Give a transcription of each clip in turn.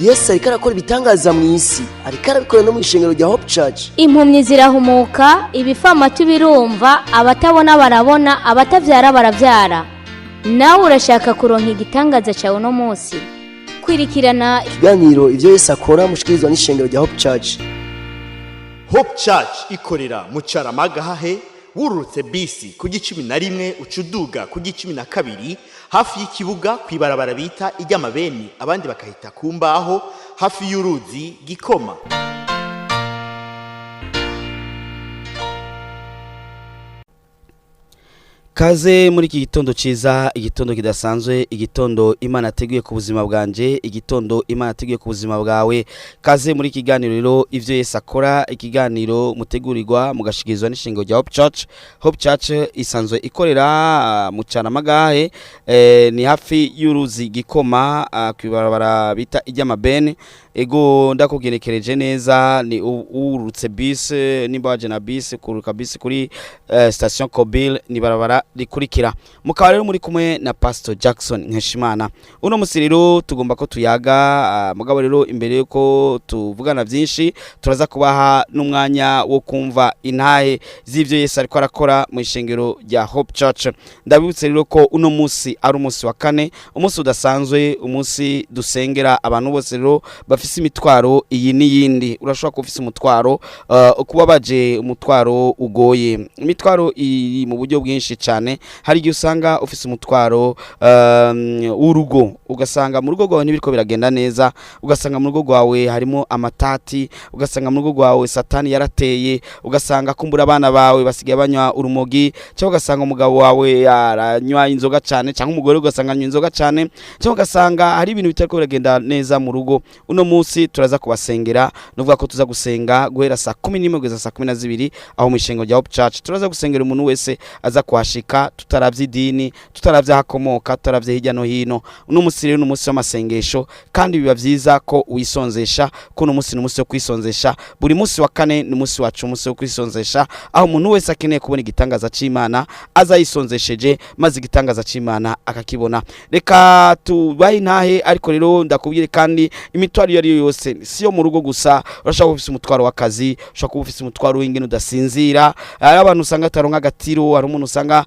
Yesu ariko arakora ibitangaza mu isi, ariko arabikora no mu ishengero rya Hope Church. Impumyi zirahumuka, ibifamatu birumva, abatabona barabona, abatabyara barabyara. Nawe urashaka kuronka igitangaza cyawe uno munsi? Kwirikirana ikiganiro Ibyo Yesu Akora mushikirizwa n'ishengero rya Hope Church. Hope Church ikorera mu Caramagahahe, wururutse bisi ku 11 uca uduga ku 12, hafi y'ikibuga, ku ibarabara bita iry'amabeni, abandi bakahita ku mbaho, hafi y'uruzi Gikoma. Kaze muri iki gitondo ciza, igitondo kidasanzwe, igitondo Imana ateguye ku buzima bwanje, igitondo Imana ateguye ku buzima bwawe. Kaze muri iki kiganiro rero Ivyo Yesu Akora, ikiganiro mutegurirwa mugashikirizwa n'ishingo rya Hope Church. Hope Church isanzwe ikorera mu Caramagahe, ni hafi y'uruzi Gikoma, kw'ibarabara bita iry'amabene. Ego, ndakugenekereje neza, ni urutse bisi, nimba waje na bisi, kuruka bisi kuri station Kobil, ni barabara rikurikira. Mukaba rero muri kumwe na Pastor Jackson Nkeshimana. Uno musi rero tugomba ko tuyaga, mugabo rero imbere yuko tuvugana byinshi, turaza kubaha n'umwanya wo kumva intahe z'ivyo Yesu ariko arakora mu ishengero rya Hope Church. Ndabibutse rero ko uno musi ari umunsi wa kane, umunsi udasanzwe, umunsi dusengera abantu bose rero bafise imitwaro iyi n'iyindi. Urashobora kuba ufise umutwaro ukubabaje, umutwaro ugoye. Imitwaro iri mu buryo bwinshi cyane. Hari igihe usanga ufise umutwaro w'urugo, ugasanga mu rugo rwawe ntibiriko biragenda neza, ugasanga mu rugo rwawe harimo amatati, ugasanga mu rugo rwawe Satani yarateye, ugasanga kumbura abana bawe basigaye banywa urumogi, cyangwa ugasanga umugabo wawe aranywa inzoga cyane, cyangwa umugore ugasanga anywa inzoga cyane, cyangwa ugasanga hari ibintu bitariko biragenda neza mu rugo. Uno munsi turaza kubasengera, nuvuga ko tuza gusenga guhera saa 11 kugeza saa 12 aho mu ishengo rya Hope Church. Turaza gusengera umuntu wese aza kuhashika, tutaravye idini, tutaravye aho akomoka, tutaravye hirya no hino. Uno munsi rero ni umunsi w'amasengesho, kandi biba vyiza ko wisonzesha, ko uno munsi ni umunsi wo kwisonzesha. Buri munsi wa kane ni umunsi wacu, umunsi wo kwisonzesha, aho umuntu wese akeneye kubona igitangaza c'Imana aza yisonzesheje, maze igitangaza c'Imana akakibona. Reka tubahe intahe, ariko rero ndakubwire kandi imitwaro iyo ari yo yose, si yo mu rugo gusa. Urashobora kuba ufise umutwaro w'akazi, ushobora kuba ufise umutwaro w'ingene udasinzira. Hari abantu usanga ataronka agatiro, hari umuntu usanga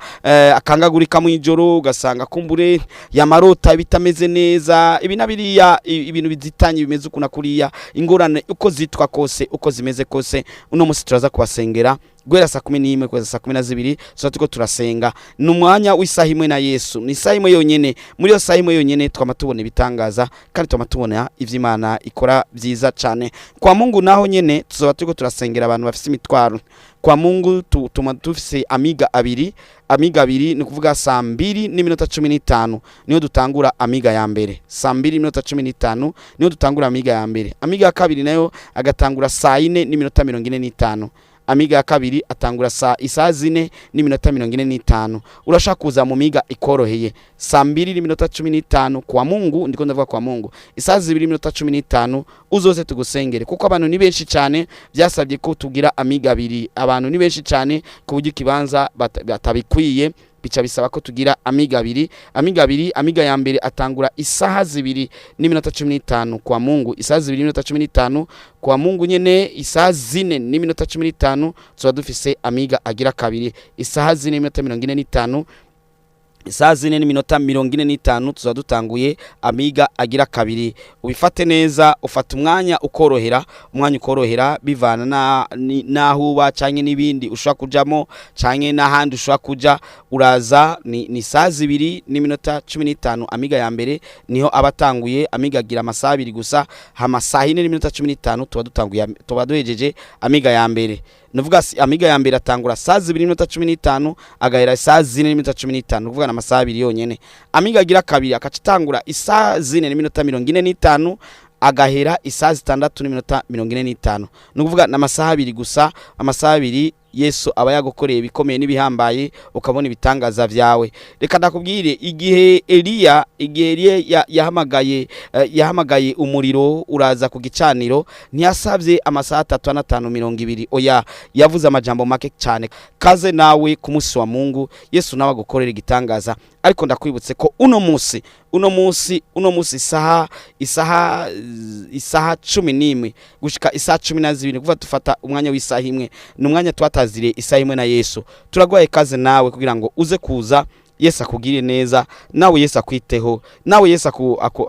akangagurika mu ijoro, ugasanga kumbure yamarota bitameze neza, ibi na biriya, ibintu bizitanye bimeze uku na kuriya, ingorane uko zitwa kose, uko zimeze kose. Uno munsi turaza kubasengera guhera saa 11 kugeza saa 12. Tuba turiko turasenga, ni umwanya w'isaha imwe na Yesu, ni isaha imwe yonyene. Muri iyo saha imwe yonyene twama tubona ibitangaza, kandi twama tubona ivyo Imana ikora byiza cane. Kwa Mungu naho nyene tuzoba turiko turasengera abantu bafise imitwaro. Kwa Mungu tuma dufise amiga abiri. Amiga abiri ni kuvuga saa 2:15 niyo dutangura amiga ya mbere. Saa 2:15 niyo dutangura amiga ya mbere. Amiga ya kabiri nayo agatangura saa 4:45. Amiga ya kabiri atangura isaha 4:45. Urashaka kuza mu miga ikoroheye, saa 2:15 kwa Mungu, ndiko ndavuga kwa Mungu, isaha 2:15 uzoze tugusengere, kuko abantu ni benshi cyane. Byasabye ko tugira amiga abiri, abantu ni benshi cyane ku buryo ikibanza batabikwiye, bica bisaba ko tugira amiga abiri. Amiga abiri, amiga ya mbere atangura isaha 2:15 kwa Mungu, isaha 2:15 kwa Mungu nyene. Isaha 4:15 tuba dufise amiga agira kabiri. Isaha 4:45, isaha 4:45 tuza dutanguye amiga agira kabiri. Ubifate neza, ufata umwanya ukorohera, umwanya ukorohera bivana naho uba canke n'ibindi ushobora kujamo canke n'ahandi ushobora kuja. Uraza ni saa 2:15, amiga ya mbere niho aba atanguye. Amiga agira amasaha abiri gusa. Hama saa 4:15 tuba dutanguye, tuba duhejeje amiga ya mbere. Nuvuga amiga ya mbere atangura saa 2:15, agahera saa 4:15, nukuvuga amasaha abiri yonyene. Amiga agira kabiri akaca atangura isaha 4:45, agahera isaha 6:45, nukuvuga n'amasaha abiri gusa. Amasaha abiri Yesu aba yagukoreye ibikomeye n'ibihambaye, ukabona ibitangaza vyawe. Reka ndakubwire, igihe Eliya yahamagaye umuriro uraza ku gicaniro, ntiyasabye amasaha atatu n'atanu 20, oya, yavuze amajambo make cyane. Kaze nawe ku munsi wa Mungu, Yesu nawe agukorera igitangaza. Ariko ndakwibutse ko uno munsi Uno munsi isaha 11 gushika isaha 12, kuva dufata umwanya w'isaha imwe, ni umwanya twataziriye isaha imwe na Yesu. Turaguhaye kaze nawe kugira ngo uze kuza, Yesu akugirire neza, nawe Yesu akwiteho, nawe Yesu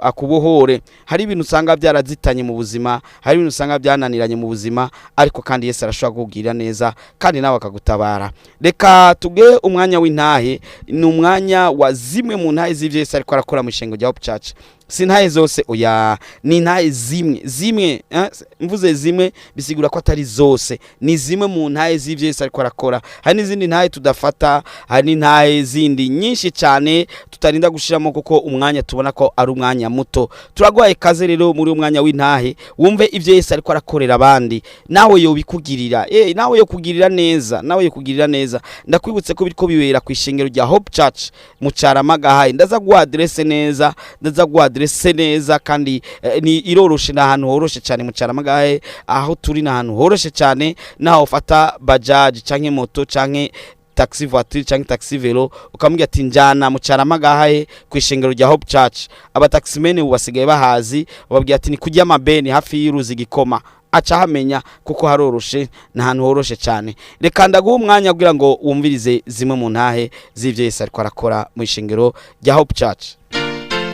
akubohore. Hari ibintu usanga byarazitanye mu buzima, hari ibintu usanga byananiranye mu buzima, ariko kandi Yesu arashobora kukugirira neza kandi nawe akagutabara. Reka tuge umwanya w'intahe. Ni umwanya wa zimwe mu ntahe z'ivyo Yesu ariko arakora mu ishengo rya Hope Church. Si intahe zose, oya, ni intahe zimwe zimwe, eh? Mvuze zimwe bisigura ko atari zose, ni zimwe mu ntahe z'ivyo Yesu ariko arakora. Hari n'izindi ntahe tudafata, hari n'intahe zindi nyinshi cyane tutarinda gushiramo kuko umwanya tubona ko ari umwanya muto. Turaguhaye kaze rero muri uyu mwanya w'intahe, wumve ivyo Yesu ariko arakorera abandi, nawe yobikugirira, nawe yokugirira neza, nawe yokugirira neza. Ndakwibutse ko biriko bibera ku ishengero rya Hope Church mu Carama. Ndaza guha adresse neza, ndaza guha adresse neza kandi ni iroroshe, ni ahantu horoshe cyane mu Caramagahe. Aho turi ni ahantu horoshe cyane, naho ufata bajaji canke moto canke taxi voiture canke taxi vélo, ukamubwira ati: "Njana mu Caramagahe ku ishengero rya Hope Church." Abataximene ubu basigaye bahazi, bababwira ati: "Ni kujya amabeni hafi y'uruzi Gikoma," aca ahamenya kuko haroroshe, ni ahantu horoshe cyane. Reka ndaguha umwanya kugira ngo wumvirize zimwe mu ntahe z'ivyo Yesu ariko arakora mu ishengero rya Hope Church.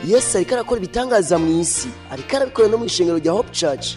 Yesu ariko arakora ibitangaza mu isi, ariko arabikora no mu ishengero rya Hope Church.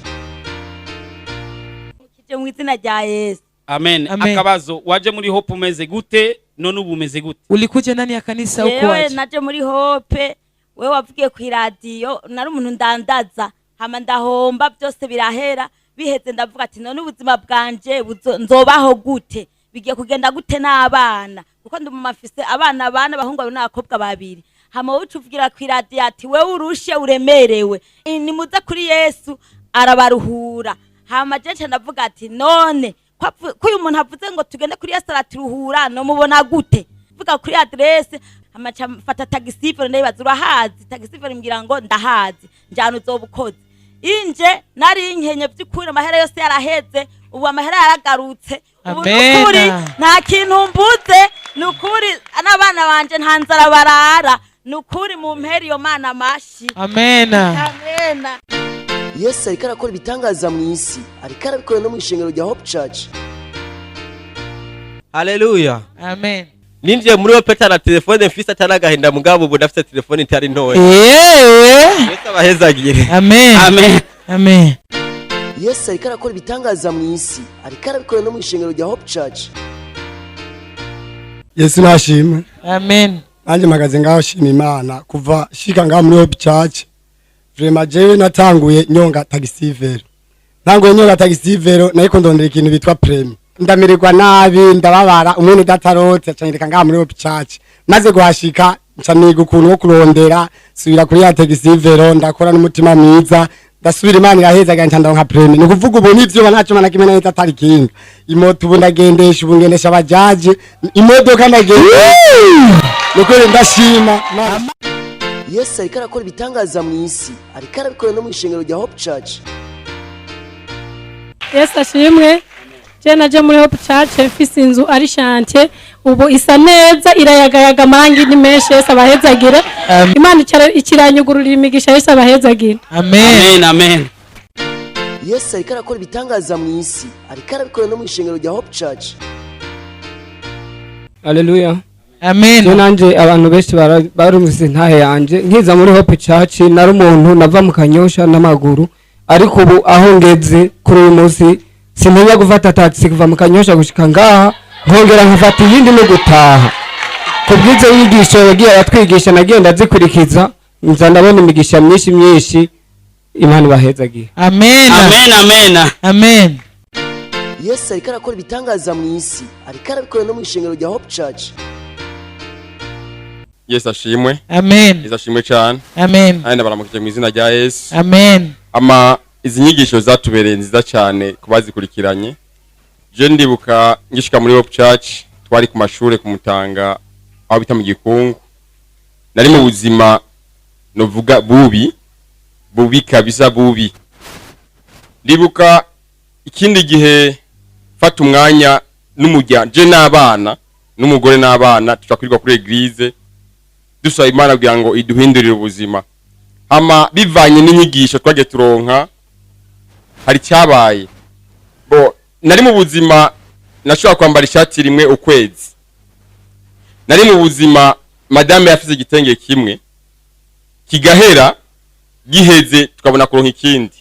Kije mu izina rya Yesu. Amen. Amen. Akabazo: waje muri Hope umeze gute? None ubu umeze gute? Ulikuja ndani ya kanisa huko Yewe, aje? naje muri Hope, we wavugiye ku iradiyo, nari umuntu ndandaza, hama ndahomba byose birahera. Biheze ndavuga ati: "None ubuzima bwanje nzobaho gute? Bigiye kugenda gute n'abana?" Kuko ndi mu mafise abana bane, abahungu babiri n'abakobwa babiri. Hama wowe uca uvugira ku iradiyo ati: "Wewe urushe uremerewe, nimuze kuri Yesu arabaruhura." Hama je nca ndavuga ati: "None ko uyu muntu avuze ngo tugende kuri Yesu araturuhura, nomubona gute?" Vuga kuri adresse. Hama nca mfata taxi-vélo, ndayibaza: "Urahazi?" Taxi-vélo imbwira ngo: "Ndahazi, njyana uzoba ukoze." Inje nari nkenye by'ukuri, amahera yose yaraheze, ubu amahera yaragarutse ubu. Amen. Nukuri nta kintu mbuze, nukuri n'abana banje nta nzara barara. Nukuri mu mpera iyo Mana amashi. Amena. Amena. Yesu ariko arakora ibitangaza mu isi, ariko arabikora no mu ishengero rya Hope Church. Haleluya. Amen. Ninjiye muri Hope na telefone mfise atari agahinda, mugabo ubu ndafise telefone itari ntoya. Yesu abahezagire. Amen. Amen. Amen. Yesu ariko arakora ibitangaza mu isi, ariko arabikora no mu ishengero rya Hope Church. Yesu nashimwe. Amen. Nanjye mpagaze ngaho shima Imana kuva shika ngaho muri Hope Church. Vraiment jewe natanguye nyonga taxi-vélo, ntanguye nyonga taxi-vélo, nariko ndondera ikintu bitwa permis, ndamererwa nabi, ndababara. Umwene datarotse acanyereka ngaha muri Hope Church. Maze guhashika nca niga ukuntu wo kurondera, subira kuri ya taxi-vélo, ndakora n'umutima mwiza, ndasubira. Imana iraheza, nca ndonka permis. Ni ukuvuga ubu nivyo ntacyo mana kimwe nahita atari kinga imoto. Ubu ndagendesha, ubu ngendesha bajaje, imodoka ndagendesha. Nukuri ndashima Imana. Yesu ariko arakora ibitangaza mu isi, ariko arabikora no mu ishengero rya Hope Church. Yesu ashimwe. Je naje muri Hope Church mfise inzu ari chantier, ubu isa neza, irayagayaga, amarangi ni menshi. Yesu abahezagire. Imana ikiranyugururira imigisha. Yesu abahezagire. Amen. Amen, amen. Yesu ariko arakora ibitangaza mu isi, ariko arabikora no mu ishengero rya Hope Church. Haleluya. Amen. Je nanje abantu benshi barumvise intahe yanje. Nkiza muri Hope Church nari umuntu nava mu Kanyosha n'amaguru, ariko ubu aho ngeze kuri uyu munsi sintinya gufata taxi kuva mu Kanyosha gushika ngaha, nkongera nkafata iyindi no gutaha. Ku bw'izo nyigisho yagiye aratwigisha, nagiye ndazikurikiza, nza ndabona imigisha myinshi myinshi. Imana ibahezagiye. Amen. Amen, amen. Amen. Yesu ariko arakora ibitangaza mu isi, ariko arabikora no mu ishengero rya Hope Church. Yesu ashimwe. Amen. Yesu ashimwe cyane. Amen. Kandi ndabaramukije mu izina rya Yesu. Amen. Ama izi nyigisho zatubereye nziza cyane ku bazikurikiranye. Je ndibuka ngishika muri Hope Church, twari ku mashure ku Mutanga aho bita mu Gikungu. Nari mu buzima novuga bubi bubi kabisa, bubi. Ndibuka ikindi gihe fata umwanya n'umuryango, je n'abana n'umugore n'abana, tuja kwirirwa kuri église. Dusaba Imana kugira ngo iduhindurire ubuzima. Hama bivanye n'inyigisho twagiye turonka, hari cyabaye. Bo nari mu buzima nashobora kwambara ishati rimwe ukwezi. Nari mu buzima madame yafise igitenge kimwe kigahera, giheze tukabona kuronka ikindi.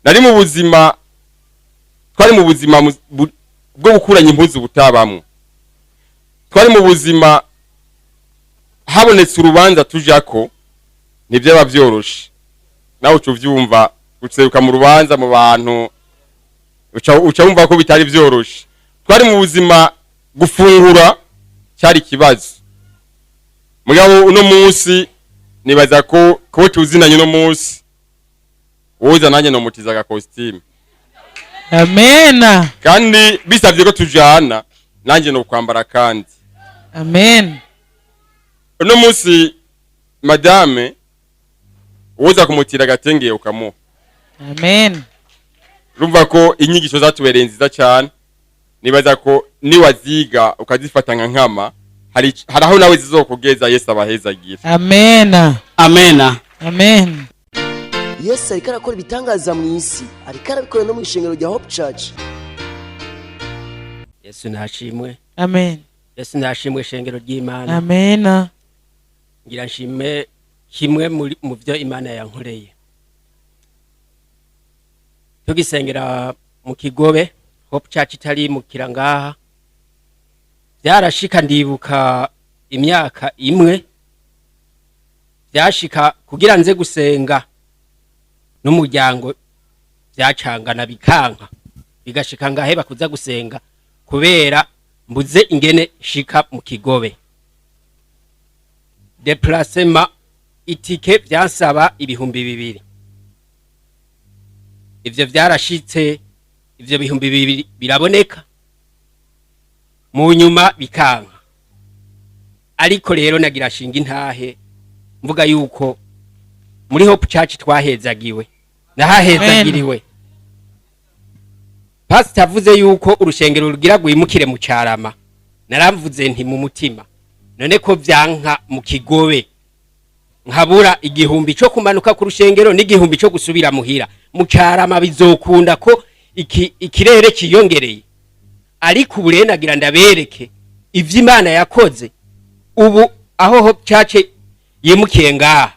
Nari mu buzima, twari mu buzima bwo gukuranya impuzu butabamwo. Twari mu buzima habonetse urubanza tujako ntibyaba vyoroshe, nawe uca uvyumva guseruka mu rubanza mu bantu, uca wumva ko bitari vyoroshe. Twari mu buzima gufungura cyari ikibazo. Mugabo uno munsi nibaza ko kuba tuzinanye, uno munsi woza nanjye nomutiza agakositimu. Amena. Kandi bisabye ko tujana nanjye no kwambara kandi. Amen. Uno munsi madame woza kumutira agatenge ukamuha. Amen. Urumva ko inyigisho zatubereye nziza cyane. Nibaza ko niwaziga ukazifata nka nkama, hari aho nawe zizokugeza. Yesu abahezagira. Amena. Amena. Amen. Yesu ariko arakora ibitangaza mu isi, ariko arabikora no mu ishengero rya Hope Church. Yesu nashimwe. Amen. Yesu nashimwe, shengero ry'Imana. Amena. Ngira nshime kimwe mu byo Imana yankoreye. Tugisengera mu Kigobe, Hope Church itari mu kirangaha, byarashika, ndibuka imyaka imwe byashika kugira nze gusenga n'umuryango byacangana bikanka, bigashika ngaheba kuza gusenga kubera mbuze ingene shika mu Kigobe. Déplacement, itike byansaba 2000. Ivyo vyarashitse, ivyo 2000 biraboneka, mu nyuma bikanka. Ariko rero nagira shinga intahe mvuga yuko muri Hope Church twahezagiwe, nahahezagiriwe. Pastor avuze yuko urushengero rugira rwimukire mu Carama, naravuze nti mu mutima, none ko vyanka mu Kigobe nkabura 1000 cyo kumanuka ku rushengero n'1000 cyo gusubira muhira, mu Carama bizokunda ko ikirere kiyongereye? Ariko ubu rero nagira ndabereke ivyo Imana yakoze. Ubu aho Hope Church yimukiye ngaha,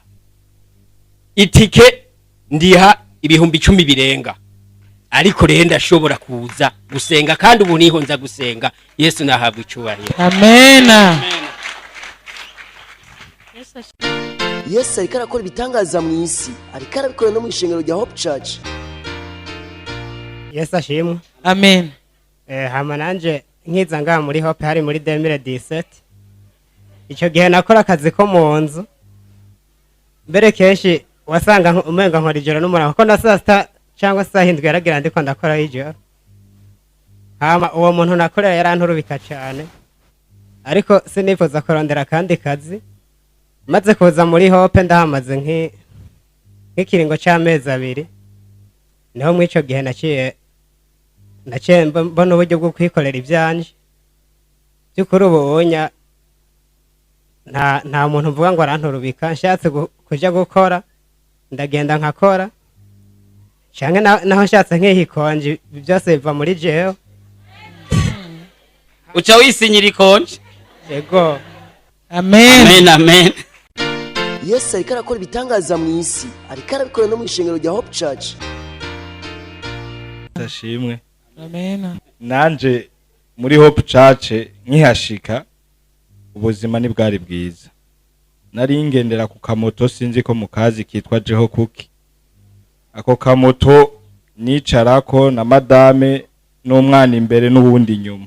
itike ndiha 10,000 birenga, ariko rero ndashobora kuza gusenga, kandi ubu niho nza gusenga. Yesu nahabwa icubahiro. Amena. Yesu ariko arakora ibitangaza mu isi, ariko arabikora no mu ishengero rya Hope Church. Yesu ashimwe. Amen. Hama nanje nkiza ngaha muri Hope hari muri 2017. Ico gihe nakora akazi ko mu nzu, mbere kenshi wasanga umenga nkora ijoro n'umurango, kuko na saa sita cyangwa saa hindwi yaragira ndiko ndakora ijoro. Hama uwo muntu nakorera yaranturubika cyane, ariko sinifuza kurondera akandi kazi. Maze kuza muri Hope ndahamaze nk'ikiringo c'amezi 2, niho muri ico gihe naciye mbona uburyo bwo kwikorera ivyanje. By'ukuri ubu nta muntu mvuga ngo aranturubika. Nshatse kuja gukora ndagenda nkakora, canke naho nshatse nkihikonje, byose biva muri jewe. Uca wisinyira ikonje. Yego. Amen. Amen, amen. Yesu ariko arakora ibitangaza mu isi, ariko arabikora no mu ishengero rya Hope Church. Ashimwe. Amen. Nanje muri Hope Church nkihashika ubuzima ntibwari bwiza. Nari ngendera ku kamoto, sinzi ko mukazi, kitwa Jeho Kuki. Ako kamoto nicarako na madame n'umwana imbere n'uwundi inyuma,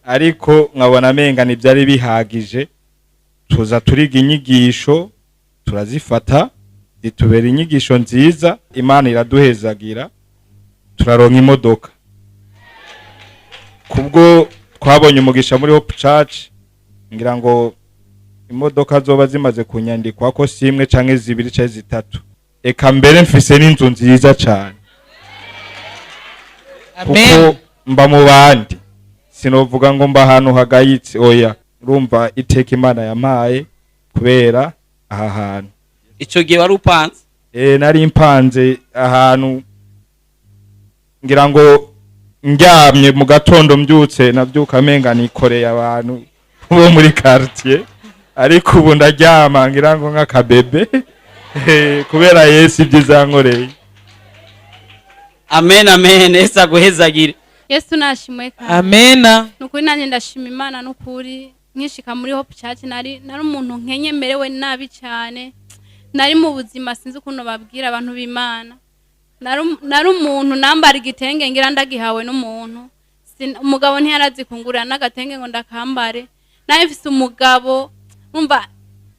ariko nkabona amenga ntibyari bihagije. Tuza turiga inyigisho, turazifata, zitubera inyigisho nziza. Imana iraduhezagira, turaronka imodoka. Kubwo twabonye umugisha muri Hope Church, ngira ngo imodoka zoba zimaze kunyandikwa ko si imwe canke zibiri canke zitatu, eka mbere mfise n'inzu nziza cane, kuko mba mu bandi, sinovuga ngo mba ahantu hagayitse, oya. Urumva iteka Imana yampaye kubera aha hantu. Ico gihe wari upanze? Nari mpanze ahantu, ngira ngo ndyamye mu gatondo mbyutse nabyuka menga nikoreye abantu bo muri quartier, ariko ubu ndaryama ngira ngo nk'akabebe kubera Yesu ibyiza yankoreye. Amen, amen. Yesu aguhezagire. Yesu nashimwe kandi. Amena. Nukuri nanjye ndashima Imana. Nukuri nkishika muri Hope Church nari umuntu nkenye, merewe nabi cyane, nari mu buzima sinzi ukuntu babwira abantu b'Imana. Nari umuntu nambara igitenge ngira ndagihawe n'umuntu. Umugabo ntiyarazi kungurira n'agatenge ngo ndakambare. Nawe mfise umugabo, umva,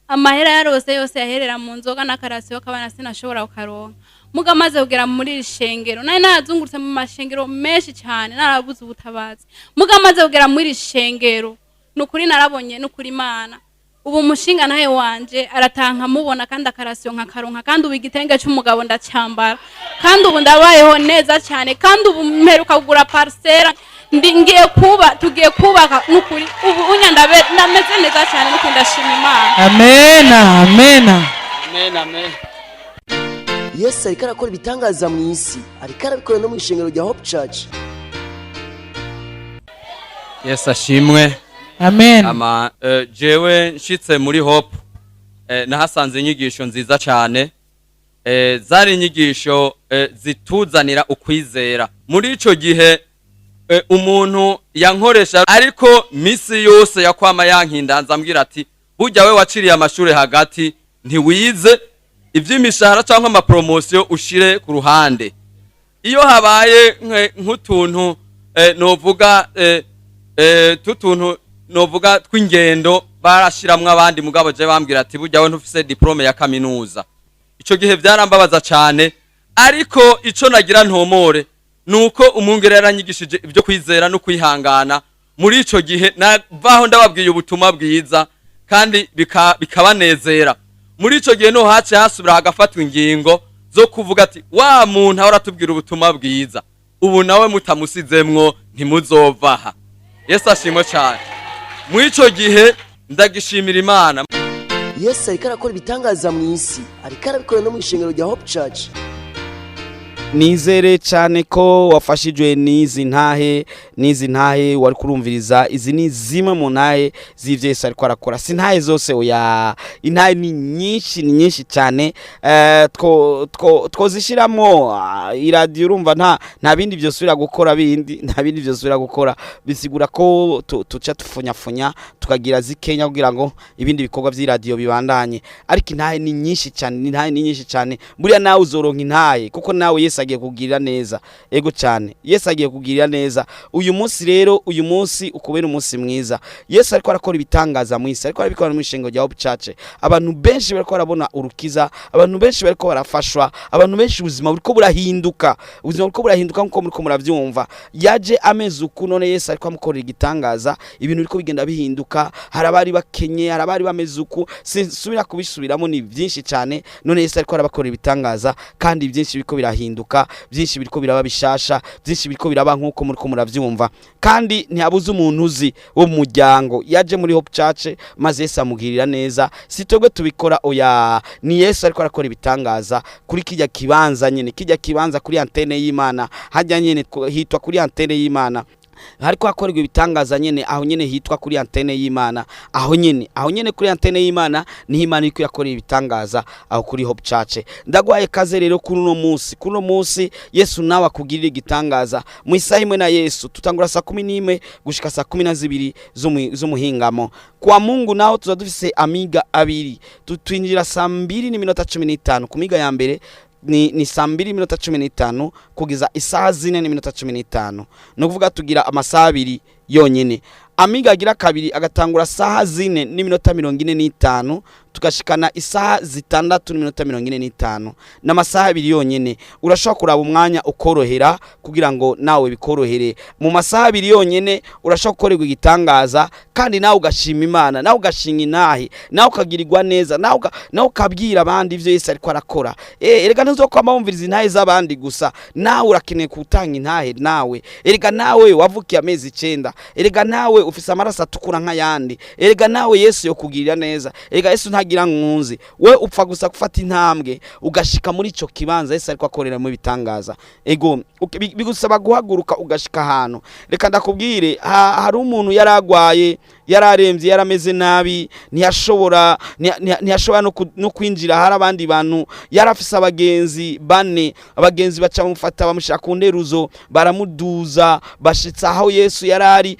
amahera yarose yose yaherera mu nzoga n'akarasiyo k'abana sinashobora kukaronka. Muga amaze kugera muri iri shengero, nari narazungurutse mu mashengero menshi cyane, narabuze ubutabazi. Muga amaze kugera muri iri shengero, nukuri narabonye nukuri Imana. Ubu umushinga nawe wanje aratanka mubona, kandi akarasiyo nkakaronka, kandi ubu igitenge cy'umugabo ndacyambara, kandi ubu ndabayeho neza cyane, kandi ubu mperuka kugura parcelle, ndi ngiye kuba tugiye kubaka. Nukuri ubu unya ndameze neza cyane, nukuri ndashima Imana. Amena, amena. Amen, amen. Yesu ariko arakora ibitangaza mu isi, ariko arabikora no mu ishengero rya Hope Church. Yesu ashimwe. Amen. Ama jewe nshitse muri Hope, nahasanze inyigisho nziza cyane. Zari inyigisho zituzanira ukwizera. Muri ico gihe umuntu yankoresha, ariko misi yose yakwama yankindanza ambwira ati: "Burya we waciriye amashuri hagati, ntiwize ivy'imishahara cyangwa amapromotion, ushire ku ruhande." Iyo habaye nk'utuntu novuga tutuntu novuga tw'ingendo, barashiramwo abandi, mugabo je bambwira ati: "Burya we ntufise diplôme ya kaminuza." Ico gihe byarambabaza cane, ariko ico nagira ntomore nuko umwungere yaranyigishije ibyo kwizera no kwihangana. Muri ico gihe navaho ndababwiye ubutumwa bwiza kandi bikabanezera. Muri ico gihe no hace hasubira hagafatwa ingingo zo kuvuga ati: "Wa muntu ahora atubwira ubutumwa bwiza, ubu nawe mutamusizemwo ntimuzovaha." Yesu ashimwe cyane. Muri ico gihe ndagishimira Imana. Yesu ariko arakora ibitangaza mu isi, ariko arabikora no mu ishengero rya Hope Church. Nizere cyane ko wafashijwe n'izi ntahe wari kurumviriza. Izi ni zimwe mu ntahe z'ivyo Yesu ariko arakora. Si ntahe zose, oya, intahe ni nyinshi, ni nyinshi cyane. Twozishiramo iradiyo, urumva nta bindi vyosubira gukora bindi, nta bindi vyosubira gukora. Bisigura ko tuca tufunyafunya tukagira zikenya kugira ngo ibindi bikorwa vy'iradiyo bibandanye. Ariko intahe ni nyinshi cyane, intahe ni nyinshi cyane. Buriya nawe uzoronka intahe, kuko nawe Yesu agiye kugirira neza. Ego cyane, Yesu agiye kugirira neza uyu munsi. Rero uyu munsi ukubera umunsi mwiza. Yesu ariko arakora ibitangaza mu isi, ariko arabikora mu ishengo rya Hope Church. Abantu benshi bariko barabona urukiza, abantu benshi bariko barafashwa, abantu benshi ubuzima buriko burahinduka, ubuzima buriko burahinduka nkuko muriko muravyumva. Yaje amezi uku, none Yesu ariko amukorera igitangaza, ibintu biriko bigenda bihinduka. Hari abari bakenye, hari abari bameze uku, sinsubira kubisubiramo, ni byinshi cyane. None Yesu ariko arabakorera ibitangaza, kandi byinshi biriko birahinduka, byinshi biriko biraba bishasha, byinshi biriko biraba nkuko muriko muravyumva. Kandi ntihabuze umuntu uzi wo mu muryango yaje muri Hope Church maze Yesu amugirira neza. Si twebwe tubikora, oya, ni Yesu ariko arakora ibitangaza kuri kijya kibanza nyene, kijya kibanza kuri antene y'Imana hajya nyene hitwa kuri antene y'Imana. Hariko hakorerwa ibitangaza nyene aho nyene hitwa kuri antene y'Imana, aho nyene kuri antene y'Imana niho Imana iriko irakorera ibitangaza, aho kuri Hope Church. Ndagwaye kaze rero kuri uno munsi Yesu nawe akugirira igitangaza mu isaha imwe na Yesu. Tutangura saa 11 gushika saa 12 z'umuhingamo. Kwa Mungu naho tuza dufise amiga abiri. Twinjira saa 2:15 ku miga ya mbere, ni saa 2:15 kugeza isaha 4:15, ni ukuvuga tugira amasaha 2 yonyene. Amiga agira kabiri agatangura saha 4:45. Tugashikana isaha 6:45, n'amasaha 2 yonyene. Urashobora kuraba umwanya ukorohera kugira ngo nawe bikorohere. Mu masaha 2 yonyene urashobora gukorerwa igitangaza, kandi nawe ugashima Imana, nawe ugashinga inahi, nawe ukagirirwa neza, nawe ukabwira abandi ivyo Yesu ariko arakora. Erega ntuzokwama wumviriza intahe z'abandi gusa, nawe urakeneye gutanga intahe nawe. Erega nawe wavukiye amezi 9, erega nawe ufise amaraso atukura nk'ayandi, erega nawe Yesu yokugirira neza. Erega Yesu ntagira nkunzi, we upfa gusa gufata intambwe ugashika muri ico kibanza Yesu ariko akorera mu bitangaza. Ego bigusaba guhaguruka ugashika ahantu. Reka ndakubwire, hari umuntu yaragwaye, yararemvye, yarameze nabi, ntiyashobora no kwinjira. Hari abandi bantu, yarafise abagenzi bane, abagenzi baca bamufata bamushira ku nderuzo, baramuduza bashitsa aho Yesu yarari,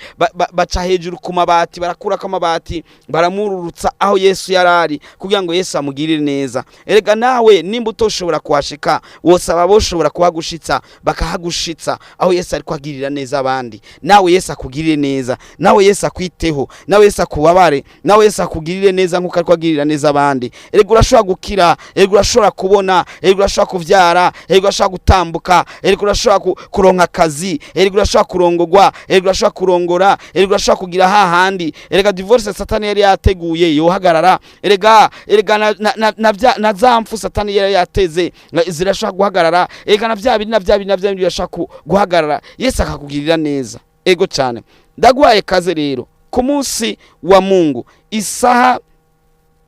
baca hejuru ku mabati, barakurako amabati, baramururutsa aho Yesu yarari kugira ngo Yesu amugirire neza. Erega nawe nimba utoshobora kuhashika, wosaba boshobora kuhagushitsa, bakahagushitsa aho Yesu ariko agirira neza abandi. Nawe Yesu akugirire neza, nawe Yesu akwiteho, nawe Yesu akubabare, nawe Yesu akugirire neza nkuko ariko agirira neza abandi. Erega urashobora gukira, erega urashobora kubona, erega urashobora kuvyara, erega urashobora gutambuka, erega urashobora kuronka akazi, erega urashobora kurongogwa, erega urashobora kurongora, erega urashobora kugira hahandi. Erega divorce Satani yari yateguye yohagarara. Erega na za mfu Satani yari yateze zirashobora guhagarara. Erega na vya biri na vya biri na vya biri birashobora guhagarara. Yesu akakugirira neza. Ego cyane. Ndagwaye kaze rero ku munsi wa Mungu isaha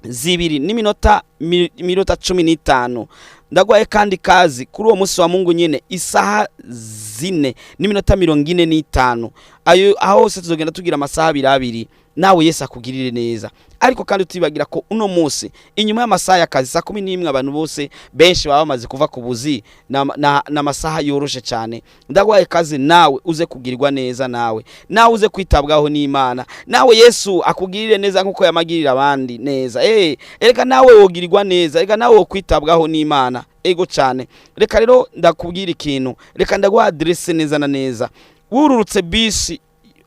2:15. Ndagwaye kandi kazi kuri uwo munsi wa Mungu nyene isaha 4:45. Ayo aho hose tuzogenda tugira amasaha 2 nawe Yesu akugirire neza. Ariko kandi utibagira ko uno munsi inyuma y'amasaha y'akazi saa 11 abantu bose benshi baba bamaze kuva ku buzi, na masaha yoroshe cyane. Ndagwaye kazi nawe uze kugirirwa neza, nawe uze kwitabwaho n'Imana, nawe Yesu akugirire neza nkuko yamagirira abandi neza. Erega nawe wogirirwa neza, erega nawe wokwitabwaho n'Imana. Ego cyane. Reka rero ndakubwira ikintu, reka ndaguha adresse neza na neza. Wururutse bisi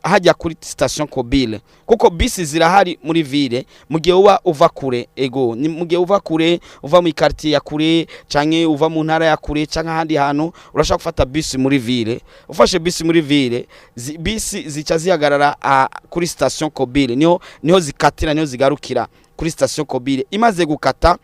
hajya kuri station Kobile, kuko bisi zirahari muri ville mu gihe uba uva kure. Ego mu gihe uva kure, uva mu quartier ya kure canke uva mu ntara ya kure canke ahandi hantu, urashaka gufata bisi muri ville. Ufashe bisi muri ville, bisi zica zihagarara kuri station Kobile, niho zikatira, niho zigarukira kuri station Kobile. Imaze gukata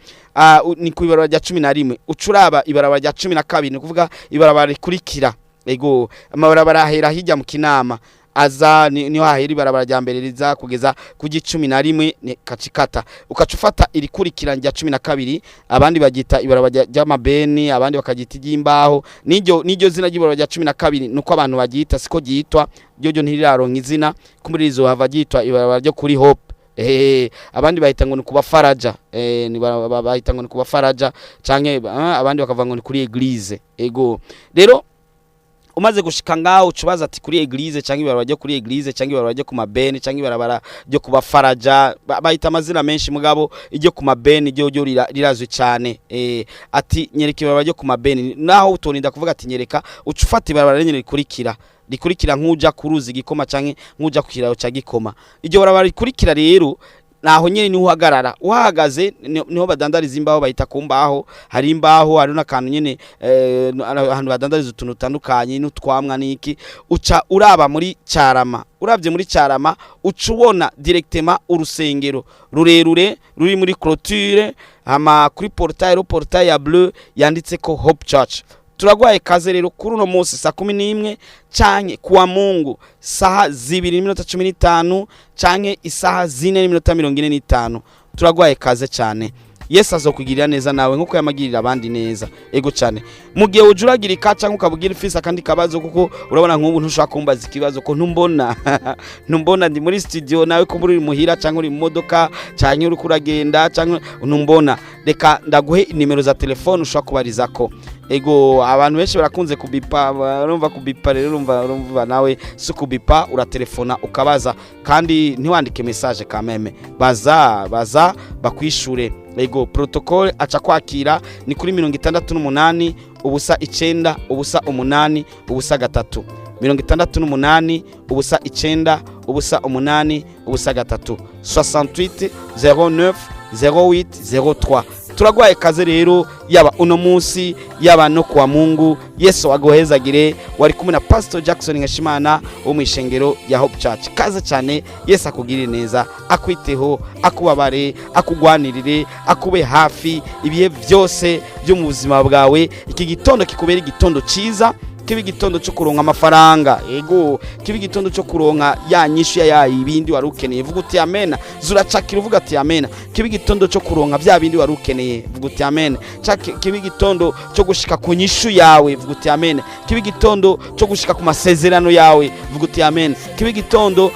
ni ku ibarabara rya 11, ucuraba ibarabara rya 12, ni kuvuga ibarabara rikurikira. Ego amabarabara ahera hirya mu Kinama, aza niho hahera ibarabara rya mbere riza kugeza ku 11 ni kacikata, ukacufata irikurikira rya 12. Abandi bagita ibarabara ry'amabeni, abandi bakagita iry'imbaho. Niryo zina ry'ibarabara rya 12 nuko abantu bagita, siko gitwa ryo ntiriraronka izina, kumuririzo hava gitwa ibarabara ryo kuri Hope. Abandi bahita ngo ni kuba faraja, bahita ngo ni kuba faraja canke abandi bakavuga ngo ni kuri eglise. Ego rero umaze gushika ngaho ucubaza ati kuri eglise canke ibarabara ryo kuri eglise canke ibarabara ryo ku mabeni canke ibarabara ryo kuba faraja, bahita amazina menshi mugabo iryo ku mabeni ryo rirazwi cyane. Ati nyereka ibarabara ryo ku mabeni, naho utoninda kuvuga ati nyereka, ucufata ibarabara nyene rikurikira nkuja kuruzi Gikoma canke nkuja kukiraro ca Gikoma. Iryo barabara rikurikira rero naho nyene ni uhagarara, uhagaze niho badandariza imbaho, bahita ku mbaho. Hari imbaho, hari n'akantu nyene ahantu badandariza utuntu tutandukanye n'utwamwa niki. Uca uraba muri Carama, uravye muri Carama uca ubona directement urusengero rurerure ruri muri clôture, ama kuri portail ya bleu yanditse ko Hope Church. Turagwaye kaze rero kuri uno munsi saa 11 canke kuwa Mungu saha 2:15 canke isaha 4:45. Turagwaye kaze cyane. Yesu azokugirira neza nawe nkuko yamagirira abandi neza. Ego cyane. Mu gihe ujuragirika canke ukabugira ifisa kandi kabazo, kuko urabona nk'ubu ntushaka kumbaza ikibazo ko ntumbona ntumbona ndi muri studio, nawe ko muri muhira canke uri mu modoka canke uri kuragenda canke ntumbona. Reka ndaguhe nimero za telefone ushaka kubarizako. Ego abantu benshi barakunze kubipa, barumva kubipa rero urumva nawe si kubipa, uratelefona ukabaza kandi ntiwandike message kameme, baza bakwishure. Ego protocole aca kwakira ni kuri 68 0 9 0 8 0 3, 68 0 9 0 8 0 3, 68 09 08 03. Turagwaye kaze rero, yaba uno munsi, yaba no kuwa Mungu. Yesu aguhezagire. Wari kumwe na Pastor Jackson Nkeshimana wo mu ishengero ya Hope Church. Kaze cyane. Yesu akugirire neza, akwiteho, akubabare, akugwanirire, akube hafi ibihe byose byo mu buzima bwawe. Iki gitondo kikubera igitondo cyiza, kiba igitondo cyo kuronka amafaranga, ego, kiba igitondo cyo kuronka ya nyishu ya ibindi wari ukeneye, vuga uti amena. Zuracakira uvuga ati amena. Kiba igitondo cyo kuronka bya bindi wari ukeneye, vuga uti amena. Kiba igitondo cyo gushika ku nyishu yawe, vuga uti amena. Kiba igitondo cyo gushika ku masezerano yawe, vuga uti amena. Kiba igitondo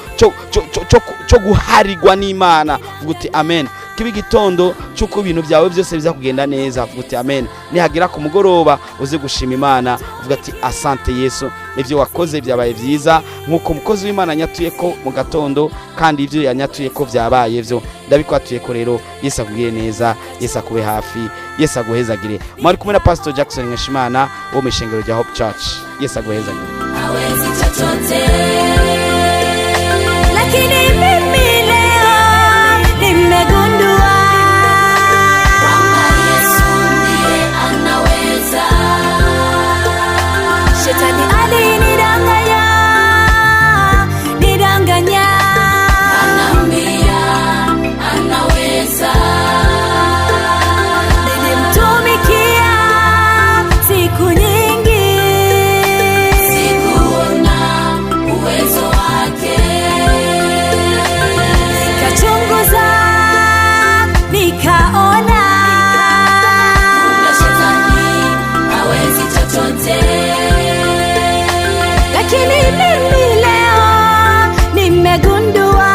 cyo guharigwa n'Imana, vuga uti amen. Kiba igitondo cy'uko ibintu byawe byose biza kugenda neza, vuga uti amen. Nihagera ku mugoroba uze gushima Imana, uvuga ati asante Yesu, ibyo wakoze byabaye byiza, nk'uko umukozi w'Imana nyatuye ko mu gatondo, kandi ibyo yanyatuye ko byabaye byo ndabikwatuye ko. Rero Yesu akugire neza, Yesu akube hafi, Yesu aguhezagire. Mwari kumwe na Pastor Jackson Nkeshimana wo mu ishengero rya Hope Church. Yesu aguhezagire. Hawezi chochote, lakini mimi leo nimegundua kwamba Yesu ndiye anaweza. Shetani alinidanganya, nidanganya, anambia anaweza. Nilimtumikia siku nyingi, sikuona uwezo wake. Nikachunguza, nikaona, kumbe shetani hawezi chochote. Lakini mimi leo nimegundua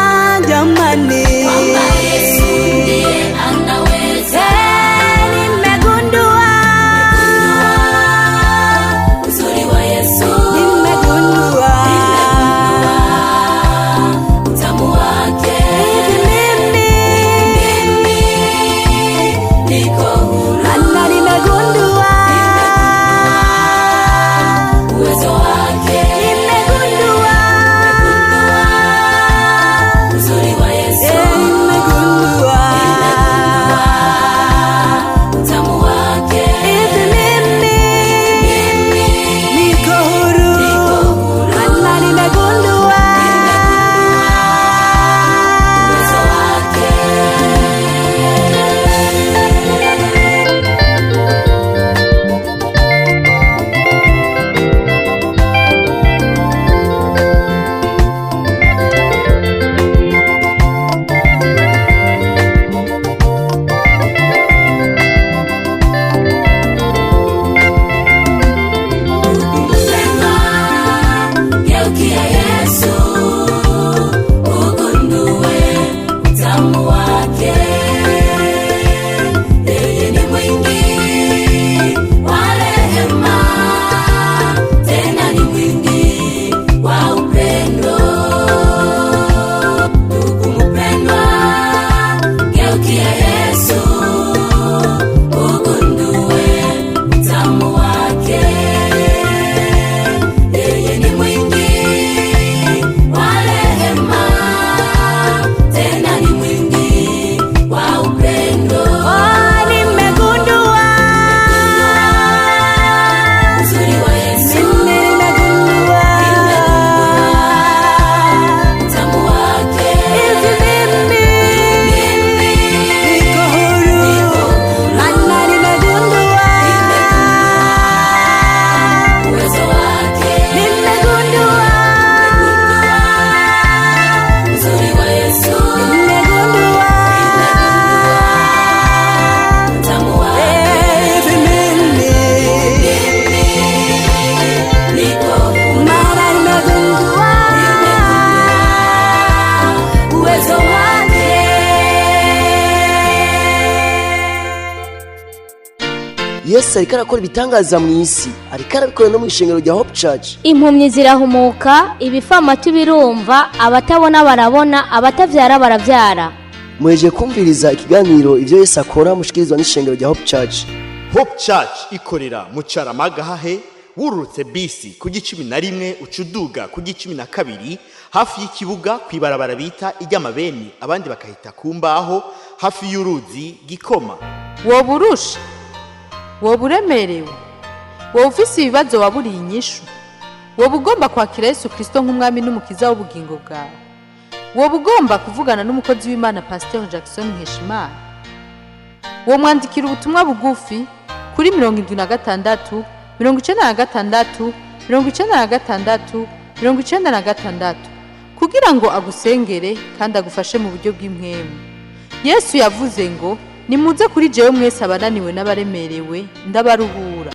jamani, kwamba Yesu ndiye anaweza. Nimegundua uzuri wa Yesu, nimegundua utamu wake. Hivi mimi niko huru, maana nimegundua uwezo wake. Nimegundua uzuri wa Yesu, nimegundua utamu wake. Hivi mimi niko huru, maana nimegundua uwezo wake. Mpendwa, geukia Yesu, ugundue utamu wake. Yeye ni mwingi wa rehema, tena ni mwingi wa upendo. Ndugu mpendwa, geukia Yesu, ugundue utamu wake. Yeye ni mwingi wa rehema, tena ni mwingi wa upendo. Oh, nimegundua uzuri wa Yesu, nimegundua utamu wake. Hivi mimi niko huru, maana nimegundua uwezo wake. Nimegundua uzuri wa Yesu, nimegundua utamu wake. Hivi mimi niko huru, maana nimegundua uwezo wake. Yesu ariko arakora ibitangaza mu isi, ariko arabikora no mu ishengero rya Hope Church. Impumyi zirahumuka, ibifamatu birumva, abatabona barabona, abatavyara baravyara. Muheje kumviriza ikiganiro ivyo Yesu akora, mushikirizwa n'ishengero rya Hope Church. Hope Church ikorera mu Caramaga hahe wururutse bisi ku gicumi na rimwe ucuduga ku gicumi na kabiri, hafi y'ikibuga, ku ibarabara bita ijy'amabeni, abandi bakahita ku mbaho, Hafi y'uruzi Gikoma. Woba urusha, woba uremerewe, woba ufise ibibazo waburiye inyishu, woba ugomba kwakira Yesu Kirisito nk'umwami n'umukiza w'ubugingo bwawe, woba ugomba kuvugana n'umukozi w'Imana Pasiteri Jackson Nkeshimana, womwandikira ubutumwa bugufi kuri 76 96 96 96 kugira ngo agusengere kandi agufashe mu buryo bw'impwemu. Yesu yavuze ngo: "Nimuze kuri jewe mwese abananiwe n'abaremerewe, ndabaruhura."